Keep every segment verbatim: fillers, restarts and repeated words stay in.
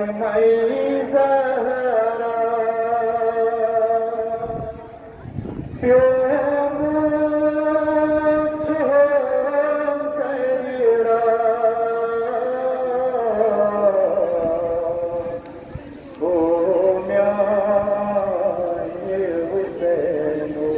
مے زہرا پیومُت چھُ سیرا، او میانہِ حسینو۔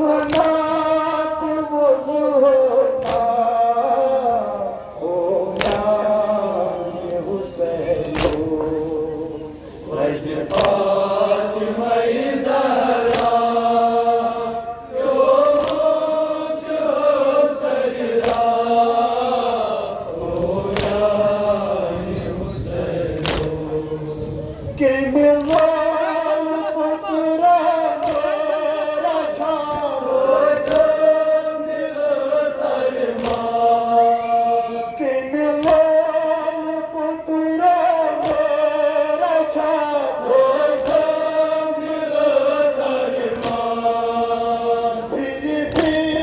نات ووٚنُن، او میانہِ حسینو، وتہِ فاطمہ زہرا، پیومُت چھُ سریا، او میانہِ حسینو۔ کٔمۍ لول پُترا رچھا؟ کٔمۍ لول پُترا رچھا؟ پھِرِ پھِرِ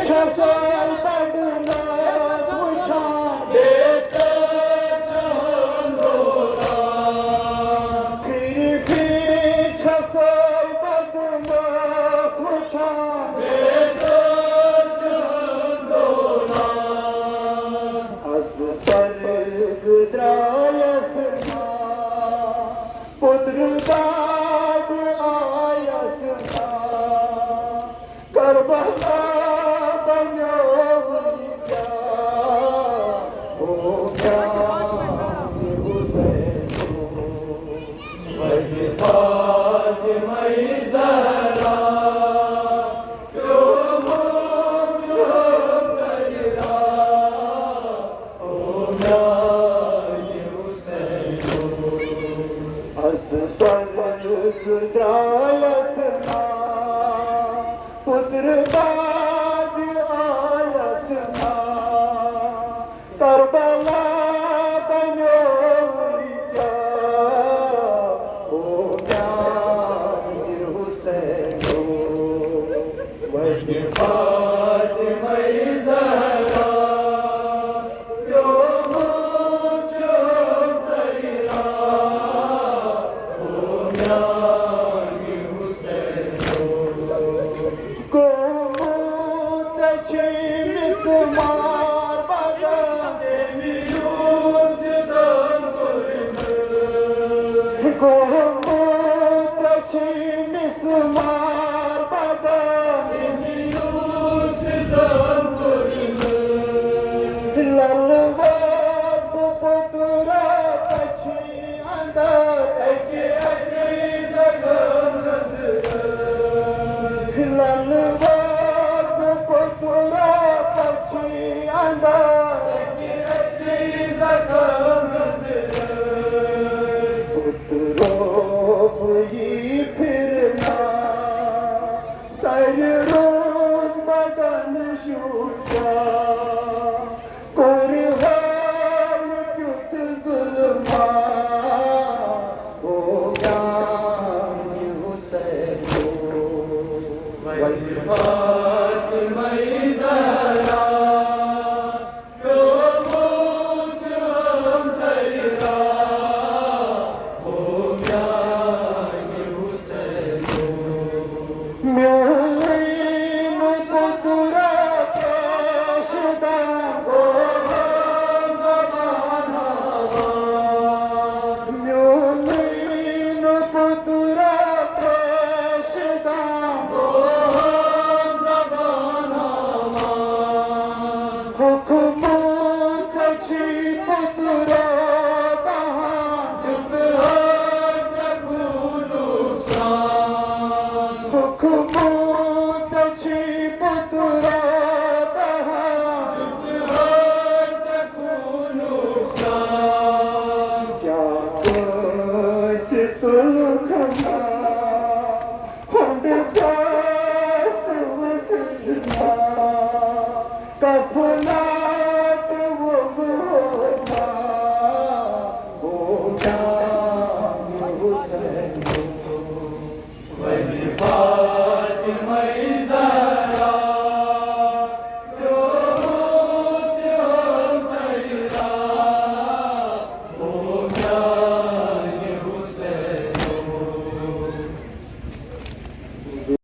چھَسَے بدناز وٕچھان۔ پھِرِ پھِرِ چھَسَے بدناز وٕچھان۔ از سرگ درٛایَس نا، پُترٕ داد آیَس نا۔ کربلا بنیووُے کیا، او میانہِ حسینو، وتہِ فاطمہ زہرا، پیومُت چھُ سریا، او میانہِ حسینو۔ از سرگ درٛایَس نا، پُترٕ داد آیَس نا۔ کربلا بنیووُے کیا، او میانہِ حسینو، وتہِ فاطمہ زہرا، پیومُت چھُ سریا، او میانہِ حسینو۔ گوٚمُت چھُ مسمار بدن۔ گوٚمُت چھُ مسمار بدن۔ لَلہٕ وَب پُترا پَژھِ اندر۔ اَکہِ اَکہِ زخم نظر۔ لَلہٕ وَب پُترا پَژھِ اندر۔ اَکہِ اَکہِ زخم نظر۔ پُتروو یہِ پھِرنا۔ سرِ روز بدن شوٗبان۔ کوٚر حال کیُتھ ظُلما، او میانہِ حسینو۔ وتہِ فاطمہ زہرا، پیومُت چھُ سریا، او میانہِ حسینو۔ میونُے نہٕ پُترا پیش دم۔ میونُے نہٕ پُترا پیش دم۔ حُکمُ ژےٚ چھی پُترا دہان۔ دیُت حظ ژےٚ خوٗنُک سرٛان۔ حُکمُ ژےٚ چھی پُترا دہان۔ دیُت حظ ژےٚ خوٗنُک سرٛان۔ کیٛاہ کٲنٛسہِ تُلکھ نا؟ ہُنٛد کٲنٛسہِ وُچھنا؟ کفن